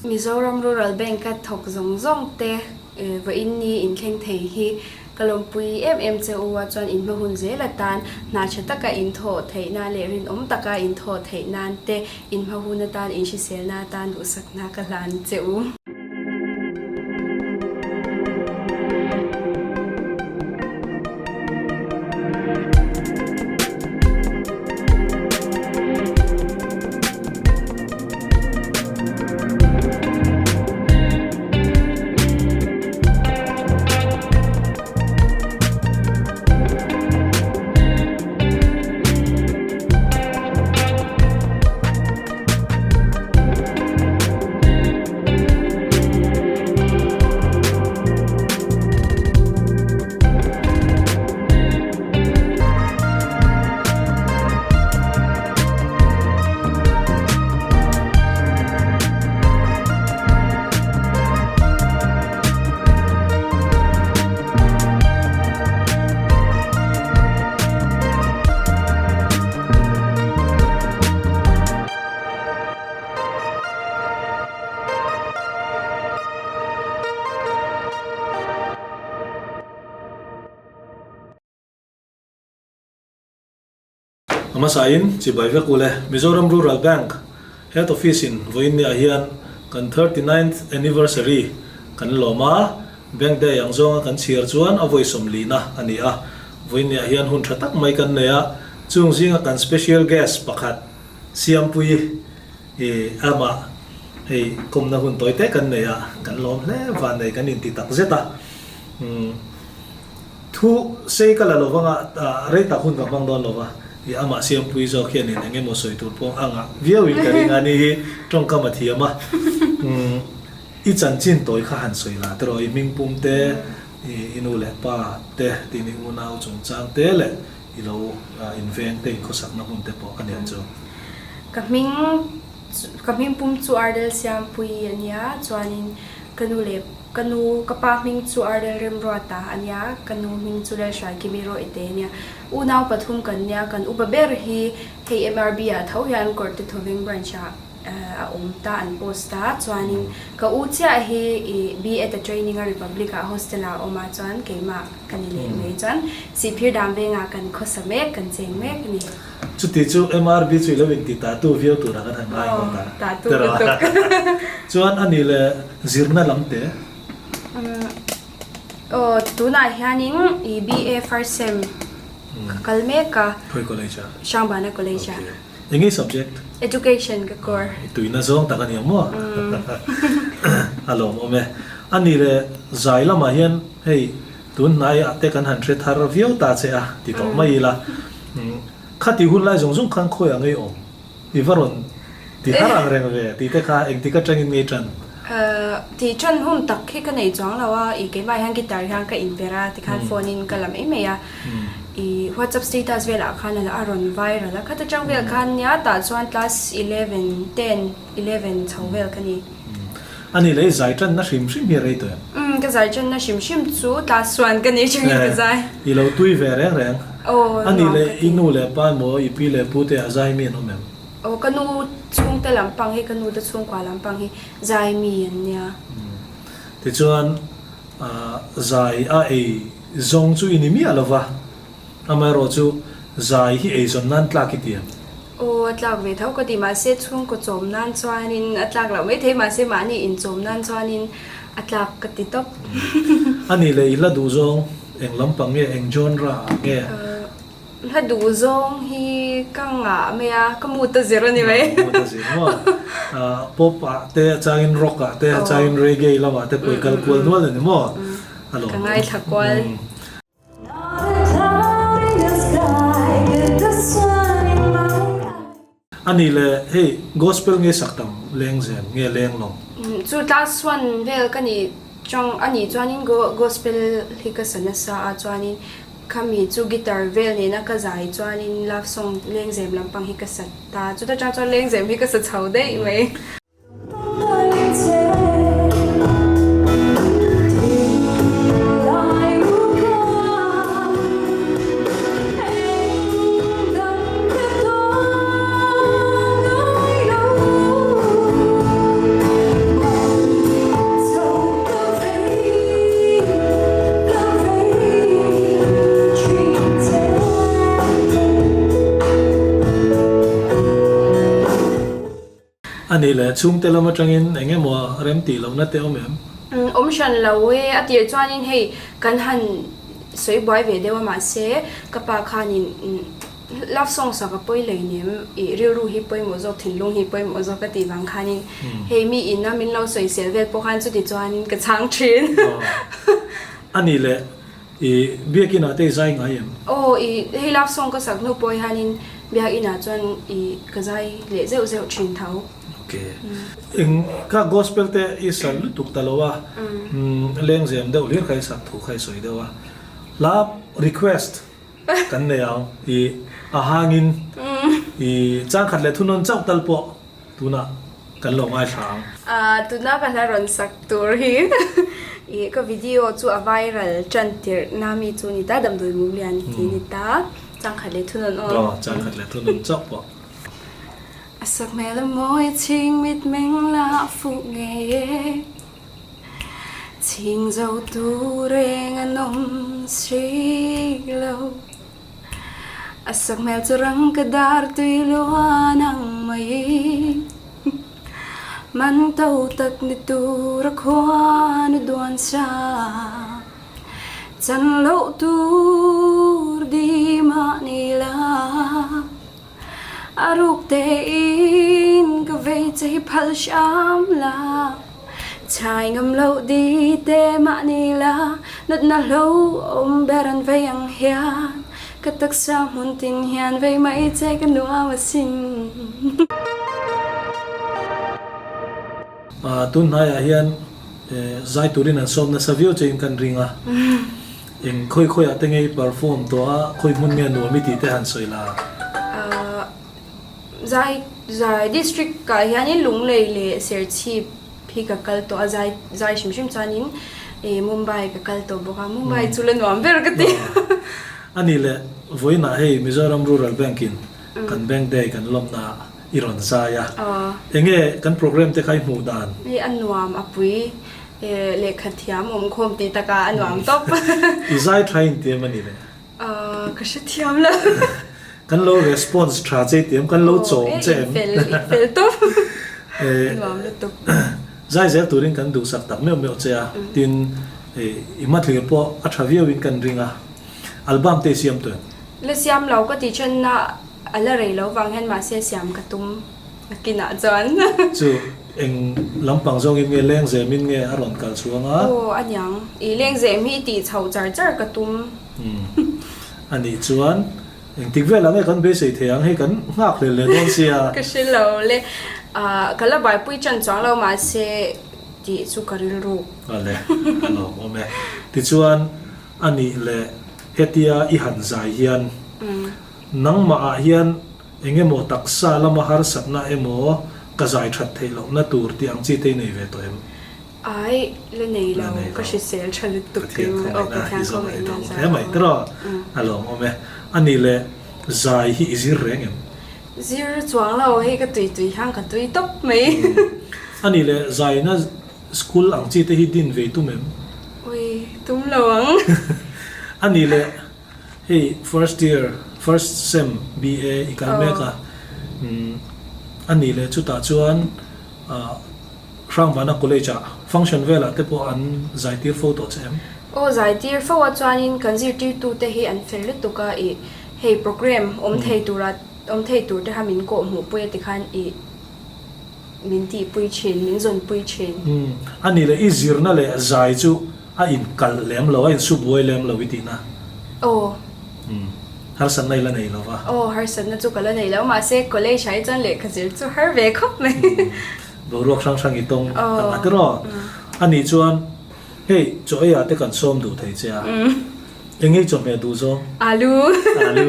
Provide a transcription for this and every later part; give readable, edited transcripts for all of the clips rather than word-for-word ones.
Mizoram Rural Bank a thawk zawng zawng te vawiin ni inthleng thei hi ka lawmpui em em che u a, chuan in hma hun zel atan hna tha taka in thawh theih nan leh rinawm taka in thawh theih nan te in hma hun atan in hriselna atan duhsakna ka hlan che u. A hmasain chibai vek ule Mizoram Rural Bank Head Office in vawiin niah hian kan 39th Anniversary kan lawm a, Bank Day ang zawnga kan chhiar chuan a vawi sawmlina a ni a. Vawiin niah hian hun tha tak mai kan nei a, chung zinga kan special guest pakhat Siampuii i amah hei kawmna hun tawi te kan nei a, kan lawm hle vannei kan inti tak zet a. Thu sei ka la lo vanga rei tak hun ka hmang dawn lo va, i amah Siampui zawk hianin eng emaw sawi tur pawh a ngah viauin ka ring a ni hi tawngkam a thiam a. I chanchin tawi kha han sawi la tiraw, i hming pum te, i nu leh pa te, tin i unau chungchang te leh i lo inveng te inkhawsakna hmun te pawh a nia chu. Ka hming ka hming pum chu Ardel Siampui a nia, chuanin ka nu leh Ka nu, ka pa hming chu Ardel Remruata a nia, ka nu hming chu Lalhraikimi Rawite a nia. Unau pathum kan nia, kan upa ber hi hei MRB ah tho hian Kawrte Thawveng branch ah a awm ta, an post a. Chuanin ka u chiah hi i B.Ed a training a Republic ah hostel ah a awm a, chuan keimah ka ni leh mai. Chuan Sihphir dam vengah kan khawsa mek, kan cheng mek a ni. Chuti chu MRB chu i lo inti tatu viau turah kan han ngai ngawt a. Tatu lutuk. Chuan a ni le zirna lam te? Aw, tunah hianin i BA first sem ka kal mek a. Khawi college ah? Hrangbana college ah. Okay. Eng nge subject? Education ka kawr. I tuina zawng tak a ni ang maw? A lawmawm e. A ni le zai lamah hian hei Tun hnaiah te kan han hre thar viau ta che a, ti tawh mai ila. Khati hun lai zawng zawng khan khawi ang ei awm? I va rawn ti har ang reng ve tih te kha engtik atangin ngei tan? Tih tan hun tak hi ka nei chuang lo a, i keimah hian guitar hian ka inper a, tikhan phone in ka la mai mai a. I WhatsApp status velah khan a rawn viral a, khata tang vel khan nia tah chuan class 11, 10, 11 chho vel ka ni. A ni leh zai tanna hrim hrim hi a rei tawh em? Umm ka zai tanna hrim hrim chu class one ka ni chungin ka zai. I lo tui ve reng reng. Aw A ni leh i nu leh pa emaw i pi leh pu te a zai mi an awm em? Aw ka nu chhungte lampang hi ka nu te chhungkua lampang hi zai mi an nia. Tichuan zai a ei zawng chu i ni miah lova. Amaherawh chu zai hi eizawn nan tlak i ti em? Aw, a tlak ve tho ka ti. Mahse chhungkaw chawm nan chuanin a tlak loh maithei, mahse mahni inchawm nan chuanin a tlak ka ti tawp. A nih leh i hla duh zawng eng lampang nge, eng genre ah nge? Hla duh zawng hi ka ngah mai a, ka mood a zir a ni mai. Mood a zir maw? Pop ah te, a changin rock ah te, a changin reggae lamah te pawh i kal kual nual a ni maw? A lawmawm. Ka ngaithla kual. A nih le, hei gospel nge sak tam lengzem nge leng lo? Chu class one vel ka nih chang a nih chuanin gospel hi ka sa nasa a, chuanin khami chu guitar vel nena ka zai chuanin love song lengzem lampang hi ka sa ta, chuta tang chuan lengzem hi ka sa chho daih mai. A nih leh chhungte lam atangin eng emaw rem tih lohna te awm em? Awm hran lo e, a tir chuanin hei kan han sawi buai ve deuh a mahse ka pa khanin love song sak a pawi lei nem i rilru hi pawimawh zawk thinlung hi pawimawh zawk ka tih vang khanin hei mi ina min lo sawisel vel pawh khan chuti chuanin ka chhang thin. A nih leh I biakin ah te i zai ngai em? Aw, i hei love song ka sak hnu pawh hianin biakin ah chuan i ka zai leh zeuh zeuh thin tho. Ok. Eng ka gospel te i sal lutuk ta lo a, lengzem deuh hlir kha i sak thu kha i sawi deuh a. Hla request kan nei ang, i a hangin i changkhat leh thunawn chauh tal pawh Tunah kan lo ngaithla ang. Tuna ka hla rawn sak tur hi ih ka video chu a viral tan tirh na mi chu ni ta damdawi mum lian tih ni ta changkhat leh thunawn aw. Aw changkhat leh thunawn chauh pawh. A sak hmel a mawi chhing mit meng la fuh ngei e Chhing zo tu reng an awm si lo. A sak hmel chu rang ka dar tui luan ang mai. Man to tak ni tur a khuan a duan sa. Chan loh tur di mah ni la. A ruk tein ka vei che hi phal hram la. Chhai ngam loh di te mah ni la, natna hlo awm ber an vei ang hian ka taksa hmun tin hian vei mai che ka nuam asin. Tun hnaiah hian zai turin an sawm nasa viau chein kan ring a, eng khawi khawiah te nge i perform tawh a, khawi hmun nge nuam i tih te han sawi la. Zai zai district ah hianin Lunglei leh Serchhip hi ka kal tawh a, zai zai hrim hrim chuanin ih Mumbai ka kal tawh bawk a, Mumbai chu la nuam ber ka ti. A nih leh vawiinah hei Mizoram Rural Bank in kan Bank Day kan lawmna i rawn zai a, enge kan program te kha i hmuh dan? Hei a nuam a pui lehkha thiam awm khawm tih takah a nuam tawp. I zai tha inti em a nih leh? Ka hrethiam lo. Kan lo response tha che tiam, kan lo chawm che em. Fel, fel tawp. Nuam lutuk. Zai zel turin kan duhsak tak meuh meuh che a, tin i hmathlir pawh a tha viauin kan ring a. Album te i siam tawh em? La siam lo ka tih thenna a la rei lo vang hian mahse siam ka tum nakinah chuan. Chu eng lampang zawngin nge lengzemin nge a rawn kal chhuang a? Aw aniang, i lengzem hi tih chho char char ka tum. A nih chuan engtik velah nge kan beisei thei ang hei kan nghak hlel leh dawn sia. Ka hre lo le. Ka la buaipui chan chuang lo mahse tih chu ka rilru. Awle, a lawmawm e. Tichuan a nih leh hetia i han zai hian nangmah ah hian eng emaw taksa lama harsatna emaw ka zai that theih lohna tur tih ang chi te i nei ve tawh em? Ai, la nei lo, ka hrisel tha lutuk Pathian khawngaihna i zawng a i dawng hle mai tiraw? A lawmawm e. A nih leh zai hi i zir reng em? Zir chuang lo, hei ka tui tui hian ka tui tawp mai. A nih leh zaina school ang chi te hi din vei tum em? Ui, tum lo ang. A nih leh hei first year, first sem BA i kal mek a, a nih leh chutah chuan Hrangbana College ah function velah te pawh an zaitir fo tawh che em? Aw zaitir fo a chuanin kan zirtirtu te hi an fel lutuk a ih hei program awm thei tura awm thei tur te kha min kawh hmuh pui a tikhan ih min tihpui thin min zawnpui thin. Umm a nih leh i zirna leh zai chu a inkalh lem lo a insubuai lem lo i tihna? Aw. Umm harsatna i la nei lo va. Aw harsatna chu ka la nei lo mahse college ah hi chuan lehkha zir chu har ve khawp mai. Boruak hrang hrang i tawng ang a tiraw? A nih chuan hei chaw ei ah te kan sawm duh thei che a, eng nge i chawhmeh duh zawng? Alu. Alu.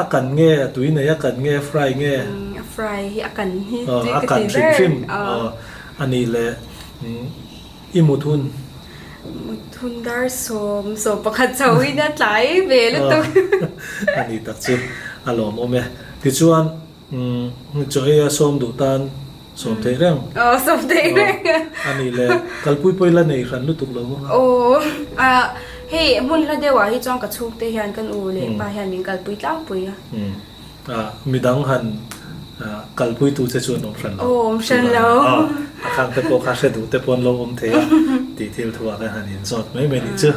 A kan nge, a tui nei a kan nge, a fry nge? A fry hi a kan hi tui ka ti ber. A kan hrim hrim. A nih leh i mut hun? Mut hun dar 11 chho in a tlai ve lutuk. A nih tak chu a lawmawm e. Tichuan Umm, chaw ei a sawm duh tan sawm theih reng. Aw, sawm theih reng. A nih le, kalpui pawh i la nei hran lutuk lo vang a. Aw, a, hei hmun hla deuh ah hi chuan ka chhungte hian kan u leh pa hian min kalpui tlangpui a. Umm, a, midang han Kalpuitu che chu an awm hran lo. Aw, awm hran lo. A khang te pawh kha hre duh te pawh an lo awm thei a tih thil thu ah khan han inzawt mai mai nih chu.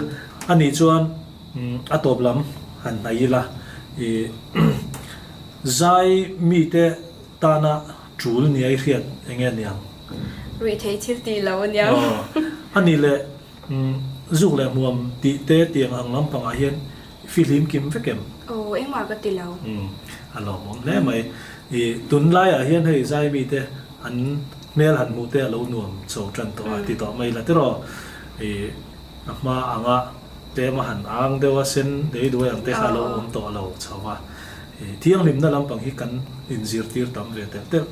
A nih chuan a tawp lam han hnaih ila i zai mite tana tul nia i hriat eng nge niang? Ruih theih thil tih lo a niang. A nih leh zuk leh hmuam tih te tiang ang lampangah hian Fihlim kim vek em? Aw, engmah ka ti lo. Umm, a lawmawm hle mai. I tunlaiah hian hei Zaimi te an hmel han hmuh te a lo nuam chho tan tawh a ti tawh mai la tiraw. I a hma anga tlem a han ang deuh a sen dei duai ang te kha a lo awm tawh lo chho va. I thianghlimna lampang hi kan inzirtir tam ve telh telh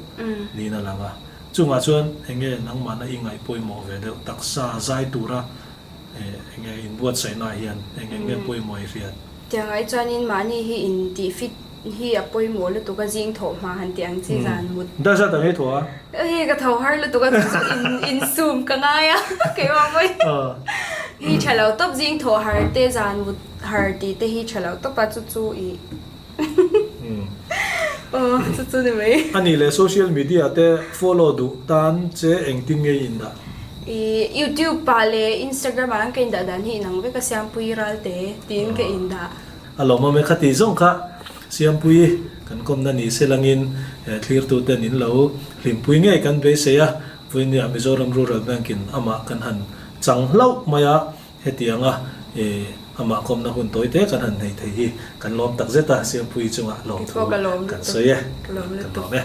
niin a lang a. Chungah chuan eng nge nangmahna i ngaih pawimawh ve deuh taksa zai tura Eng nge inbuatsaihna ah hian eng eng nge pawimawh i hriat? Tiang ai chuanin mahni hi intih fit hi a pawimawh lutuk a, zing thawh hma han tih ang chi zan mut. Dar zat ang i thaw a? Hei ka tho har lutuk a, chu chu in insum ka ngai a keimah pawhin hi tha lo tawp zing thawh har te zan mut har tih te hi tha lo tawp a chu chu i aw chu chu ni mai. A nih leh social media te follow duh tan che engtin nge i indah? I youtube ah leh instagram ah ka indah dan hi inang vek a Siampui Ralte tiin ka indah. A lawmawm e khati zawng kha Siampui kan kawmna ni se langin thlirtu ten in lo hlimpui ngei kan beisei a, vawinia Mizoram Rural Bank in amah kan han chang hlauh mai a. Hetianga amah kawmna hun tawi te kan han nei thei hi kan lawm tak zet a, Siampuii chungah lawmthu kan sawi e. Kan lawm e.